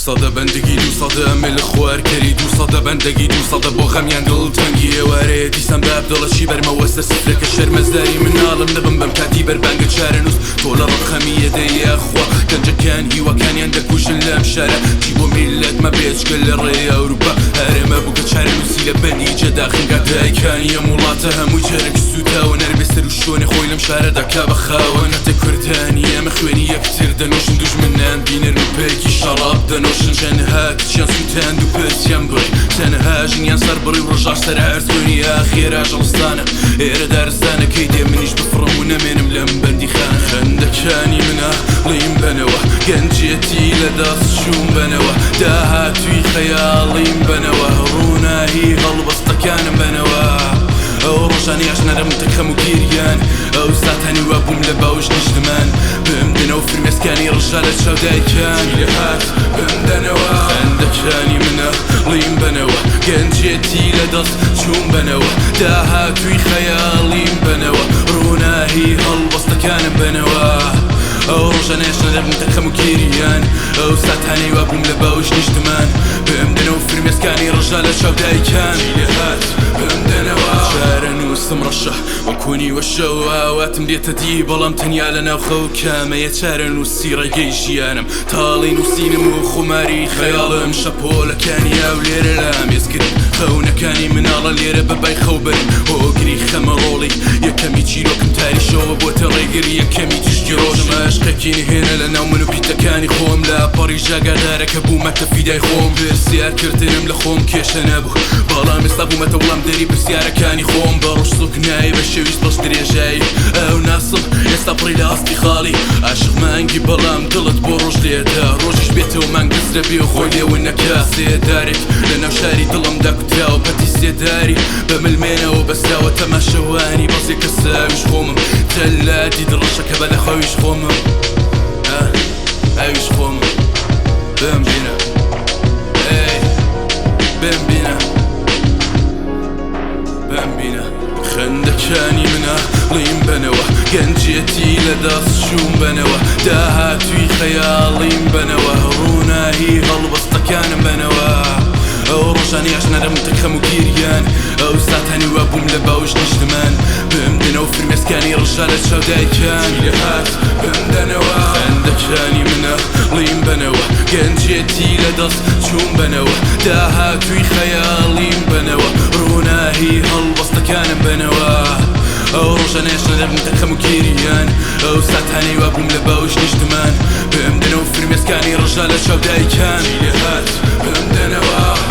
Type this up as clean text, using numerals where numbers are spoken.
دووسەدە بەندگی دووسەدە مل خوار کەری دووسەدە بەندەگی دووسەدە بۆ خەمیان دڵ تەنگی ئێوارەیە دیسان باب دڵە چی بەرمەوە سەر سفرەکە شەرمەزاری مناڵم نەبم بەم کاتی بەربانگە چارەنووس تۆ لە ڕقخەمی یەدەی یاخوا گەنجەکان هیواکانیان دەکوژن لەم شارە چی بۆ میللەت مە بێجگە لە ڕێی ئەوروپا هەرێمە بووکە چارەنووسی لە بەندی جێدا خنکا دایکانی ئەم وڵاتە هەمووی جەرگ سووتاوە نەربێ سەر و شۆنێ خۆی لەم شارەدا کا بە خاوەن کاتێ کوردانی ئێمە خوێنی یەکتر دەنۆشن دوژمنان بینەرن و پێکی شەڕاب دەنۆشن چەنەها کچیان سووتاند و پرچیان بڕی چەنەها ژنیان سەر بڕی و ڕژاش سەر عەرز خوێنی ئاخێرا ژەڵستانە ئێرە دارستانە کەی دێ منیش بفڕم و نەمێنم لەم بەندیخانە خەندەکانی منە ڵیم بەنەوە گەنجێتی لە دەست چووم بەنەوە داهاتووی خەیاڵیم بەنەوە ڕووناهی هەڵبەستەکانم بەنەوە ئەو ڕۆژانەی ئاشنارم تەک خەم و گریان ئەو ساتانی وا بووم لە باوش نیشتمان بمدەنەوە فرمێسکانی ڕژا لە چاو دایکان چی لێهات بمدەنەوە خەندەکانی منە ڵیم بەنەوە گەنجێتی لە دەست چووم بەنەوە داهاتووی خەیاڵیم بەنەوە ڕووناهی هەڵبەستەکانم بەنەوە ئەو ڕۆژانە هێشتا دەبم تەک خەم و گریان ئەو ساتانەی وا بووم لە باوش نیشتمان بمدەنەوە فرمێسکانی ڕژا لە چاو دایکان چی لێهات بمدەنەوە چارەنووسم ڕەشە وەکو نیوە شەو ئاواتم دێتە دی بەڵام تەنیا لە ناو خەو کامەیە چارەنووسی ڕێگەی ژیانم تاڵی نووسینم و خوماری خەیاڵم شەپۆلەکانی ئاو لێرە لامێزگرن خەونەکانی مناڵە لێرە بە بای خەو بەرن هۆگری خەمە ڕۆڵی یەکەمی چیرۆکم تاریشەوە بۆتە ڕێگری یەکەمی تیشکی ڕۆژم عەشقێکی نهێنە لە ناو من و پیتەکانی خۆم لە پەڕی ژاگادارە کە بوومەتە فیدای خۆم پرسیار کردنم لە خۆم کێشە نەبوو بەڵام ئێستا بوومەتە وڵامدەری پرسیارەکانی خۆم بە ڕۆژ سوک نایە بە شەویش بەش درێژایی ئەو ناسم ئێستا پڕی لە ئاستی خاڵی عاشق مانگی بەڵام دڵت بۆ ڕۆژ لێدا ڕۆژیش بێتەوە مانگ بزرە بێ و خۆی لێوە نەکا سێدارێک لە ناو شاری دڵمدا کوتراوە پەتی سێداری بە ملمێنەوە بەسراوە تەماشەوانی بەزێ کەسە ئەویش خۆمم جەلادی دڵڕەشەکە بە لەخەویش خۆمم ئەویش خۆمم بمبینە ئەی بمبینە بمبینە خەندەکانی منە ڵیم بەنەوە گەنجێتی لە دەست چووم بەنەوە داهاتووی خەیاڵیم بەنەوە ڕووناهی هەڵبەستەکانم بەنەوە ئەو ڕۆژانەی ئاشنارم تەک خەم و گریان ئەو ساتانی وا بووم لە باوش نیشتمان بمدەنەوە فرمێسکانی ڕژا لە چاو دایکان چی لێهات بمدەنەوە خەندەکانی منە ڵیم بەنەوە گەنجێتی لە دەست چووم بەنەوە داهاتووی خەیاڵیم بەنەوە ڕووناهی هەڵبەستەکانم بەنەوە ئەو ڕۆژانە هێشتا دەبم تەک خەم و گریان ئەو ساتانەی وا بووم لە باوش نیشتمان بمدەنەوە فرمێسکانی ڕژا لە چاو دایکان چی لێهات بمدەنەوە.